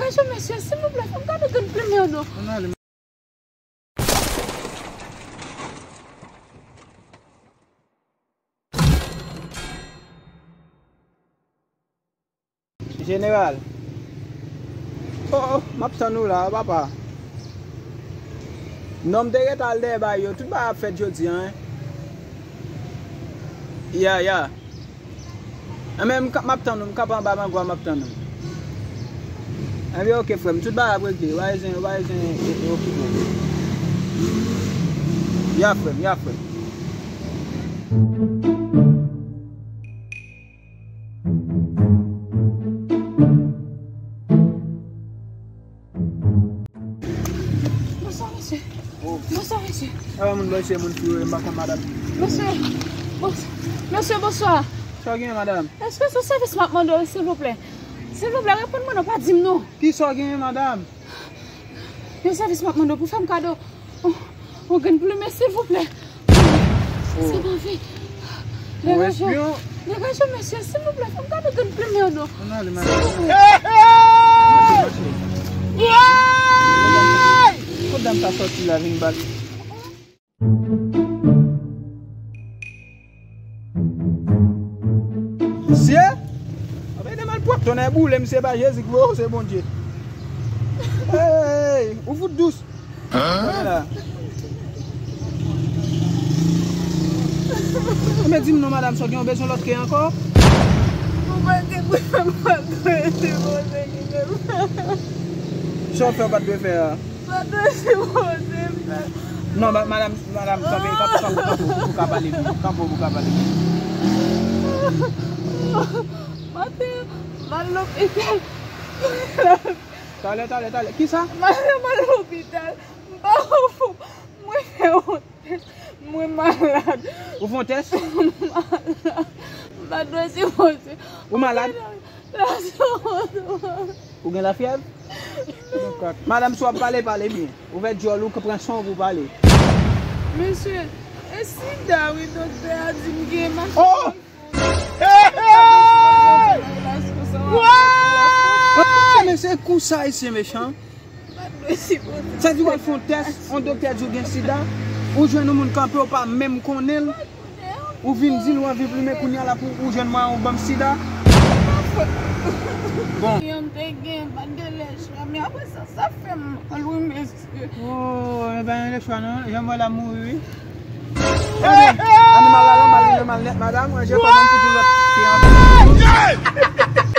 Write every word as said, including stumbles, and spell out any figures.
Mesye, silvouplè, fè m kado grenn plimen an non. Ann ale. Jeneral. Oh, oh, m ap tann ou la, papa. Non, m te rete al dèyè bay yo. Tout bagay ap fèt jodi a, en. Ya, ya. Anben, m ka, m ap tann ou, m kanpe anba mango a, m ap tann ou. Anben, oke, frè m, tout bagay ap regle. Ou pa bezwen, ou pa bezwen e, e, okipe w. Ya, frè m, ya, frè m. Bonswa, mesye. Oh. Bonswa, mesye. Sa va, moun bòy, se moun fi yo, m pa konn madanm. Mesye, bons-, mesye, bonswa. Sa w gen, madanm? Èske se yon sèvis m ap mande w, silvouplè? Silvouplè, reponn mwen non, pa di m non. Kisa w gen, madanm? Yon sèvis m ap mande w pou fè m kado. Oh, yon grenn plimen, silvouplè. Oh. Se pa vre. Yon espyon. Degaje w, mesye, silvouplè, fè m kado grenn plimen an non. Ann ale, madanm. Silvouplè. Hey, hey! Woy! Kot dam sa sòti la vin bat? Misye? Anben de malpwòp, tonnè boule, misye pa Jezi ki voye w, se Bondye. Hey, ou fout dous. Hein? Anben di m non, madanm, sa w gen, w bezwen lòt ke ankò? Ou pa te dwe fè m pa dwe sipoze ki te fè. Sa w fè w pa t dwe fè a? Pa dwe sipoze fè. Non, ma-, madanm, madanm, kanpe, kanpe, kanpe, kanpe, pou ka pale, kanpe, pou ka pale. Maten, m al lopital. Talè, talè, talè. Kisa? Maten, m al lopital. M pa fou. Mwen fè yon tès. Mwen malad. Ou fè yon tès? M malad. M pa dwe sipoze. Ou malad? Ou gen lafyèv? Madanm, si w ap pale, pale byen. Ouvè djòl ou, pran san w pou w pale. Mesye, e sida wi, doktè a di m gen, mache. Oh! Hey, hey! Ah, men se kou sa, ayisyen mechan. Sa di w al fè yon tès, yon doktè di w gen sida, ou jwenn yon moun kanpe, ou pa menm konnen l, ou vin di l w anvi plimen kounye a la pou ou jwenn mwen ou ban m sida. Bon. Yon te gen, pa t gen lechwa, men apre sa, sa fè m mal wi, mesye. Oh, e pa yon lechwa non, jan m wè l ap mouri wi. Hey, hey! Animal la, animal la mal nèt, madanm, mwen je pa ban m fouti lòt ke anpil.